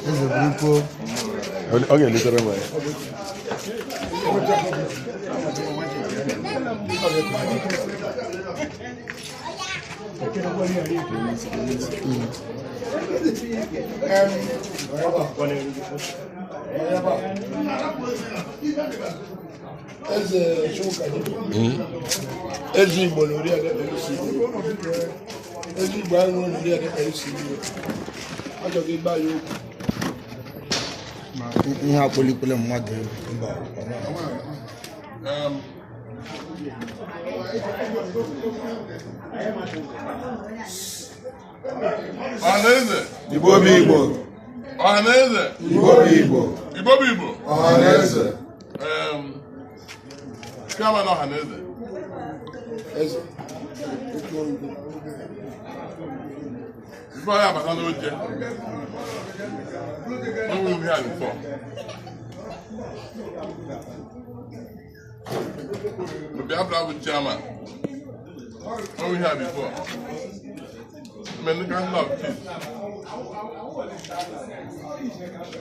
Eze burukwo. Ọ ga-eletere m ya. Eze Chukwuka dibịa. Eze Igbo na Oriade LCD. Eze Igbo anyị nwere na Oriade LCD. Ọ chọrọ ịgba ya okwu. Ihe akpọlikwele mmadụ egwu. Ọhaneze. Igbo bụ Igbo. Ọhaneze. Igbo bụ Igbo. Igbo bụ Igbo. Ọhaneze. Chairman Ọhaneze. Eze. Okwu ọrụ. Before ya abata n'oche, enweghị m ihe a before. Mgbe Biafra bụ chairman, enweghị ihe a before. Mgbe ndị Council of Chiefs,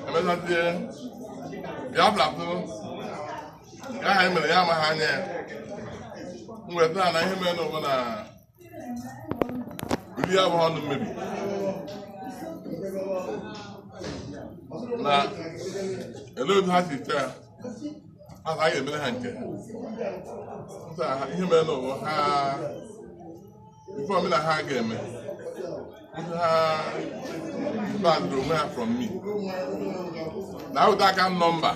emechazie Biafra tụrụ, nke ahụ anyị mere ya amaghị anya ya. M wee sị ha na ihe mere n'ụwa na uri abụghị ọnụ mmebi. Na elee otu ha si chee ya, ha sị a ga-emere ha nke ha. Sị ha, ihe mere n'ụwa ha before me na ha ga-eme otu ha bandịrị onwe ha from me na awụta aka nọmba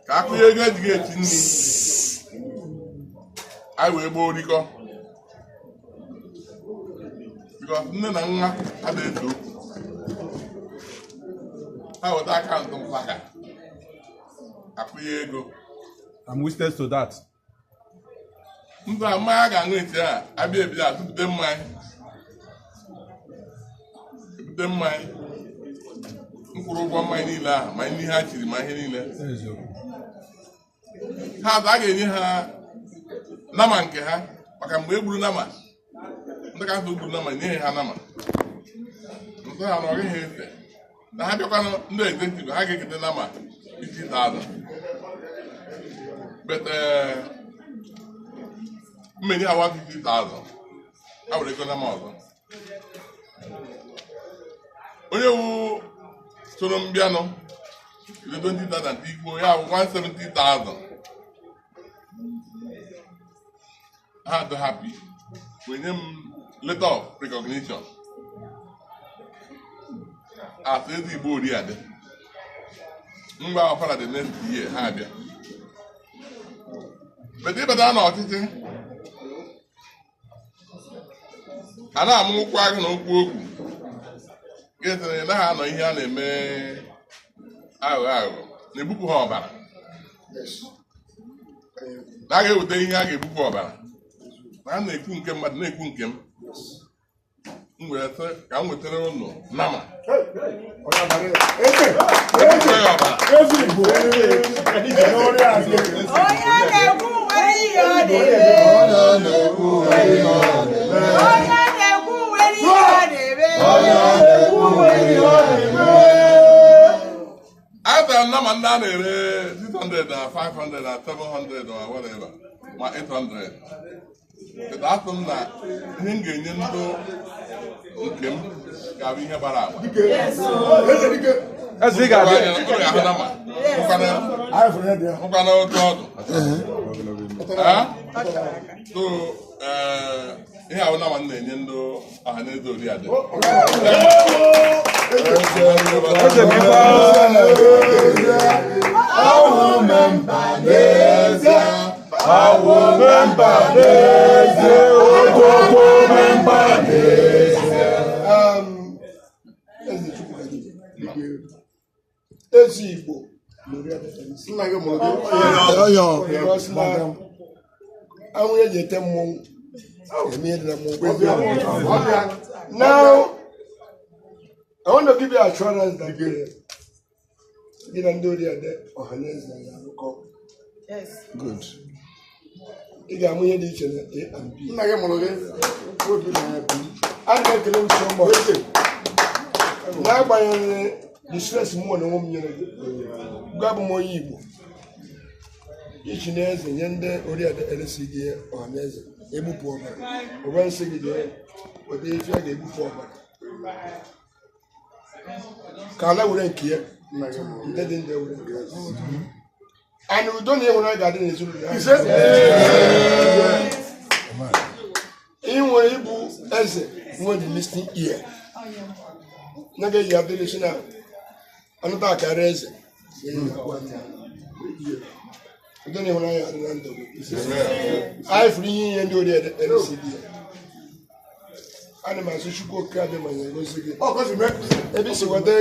ka akụnye ego ejighị eti nri anyị wee gboo orikọ because nne na nwa adịghị ese okwu. Ha weta akaụntụ mkpaka akwụnye ego. I'm witness to that. Ndụ a mmanya ga-aṅụ eti a abịa ebido atụpụte mmanya ebute mmanya m kwụrụ ụgwọ mmanya niile ahụ, ma ihe ha chiri ma ihe niile ha a ga-enye ha nama nke ha, maka mgbe e gburu nama ndị kansụl gburu nama nye ha nama nsọ ha na ọ gaghị efe na ha bịakwanụ ndị executive ha ga-ekete nama 50,000, but mmenye ha 150,000 ha were ego nama ọzọ. Onye wu soro m bịanụ 20,000 ikwuo ya bụ 170,000. Ha dị happy wee nye m letter of recognition as Eze Igbo Oriade. Mgbe ọfara the next year ha abịa, but ịbata n'ọchịchị a na-amụ ụkwụ agụ na okwu okwu ga-esi na ị naghị anọ ihe a na-eme aghụghọ aghụghọ na-egbupụ ha ọbara na a ga-eweta ihe a ga-egbupụ ọbara na a na-ekwu nke mmadụ na-ekwu nke m. M were sị ka m wetara ụnụ nama ebupụ ya ọbara. Onye na-ekwu nwere ihe ọ na-eme. Onye na-ekwu nwere ihe ọ na-eme. Azara m nama ndị a na-ere 600 na 500 na 700 or whatever, ma 800. But asị m na ihe m ga-enye ndị nke m ga-abụ ihe gbara agba. Eze, ị ga-abịa. Ụnụ ga-ahụ nama hụkwana otu ọdụ. Ah? So ihe ahụ nama m na-enye ndị Ọhaneze Oriade. Eze bikwa. Awụ member n'ezie. Awụ member n'ezie. Okoko member n'ezie. Eze Chukwuka dibịa. Eze Igbo na Oriade LCD. Nna gị mụrụ gị. Because na anwụ eji ete mmọnwụ eme ihe dị na mmọnwụ. Now, I want to give you assurance that gị na ndị Oriade Ọhaneze ga-arụkọ. Yes. Good. Ị ga-amụ ihe dị iche na A and B. Nna gị mụrụ gị obi na ya bi. Ana m ekele m so much. N'agbanyeghị the stress mụ na onwe m nyere gị, gwa bụ m onye Igbo ichi na eze nye ndị oriakụ LCDA ọhaneze egbupụ ọbara onwe nsị gị jee weta efi a ga-egbufe ọbara ka ala were nke ya, ndị dị ndụ were nke ya, ana udo na ịhụnanya ga-adị n'ezinụlọ ya. Ị nwere ịbụ eze nwe the listening ear na ga-eyi adịrị si na anụta akara eze. Udo na ịhụnanya adị na ndụ gị. Anyị fụrụ ihe ihe ndị ori LCD ana m asụ Chukwu Okike abịa ma ya egosi gị Ọ gọzi mee. Ebe isi weta.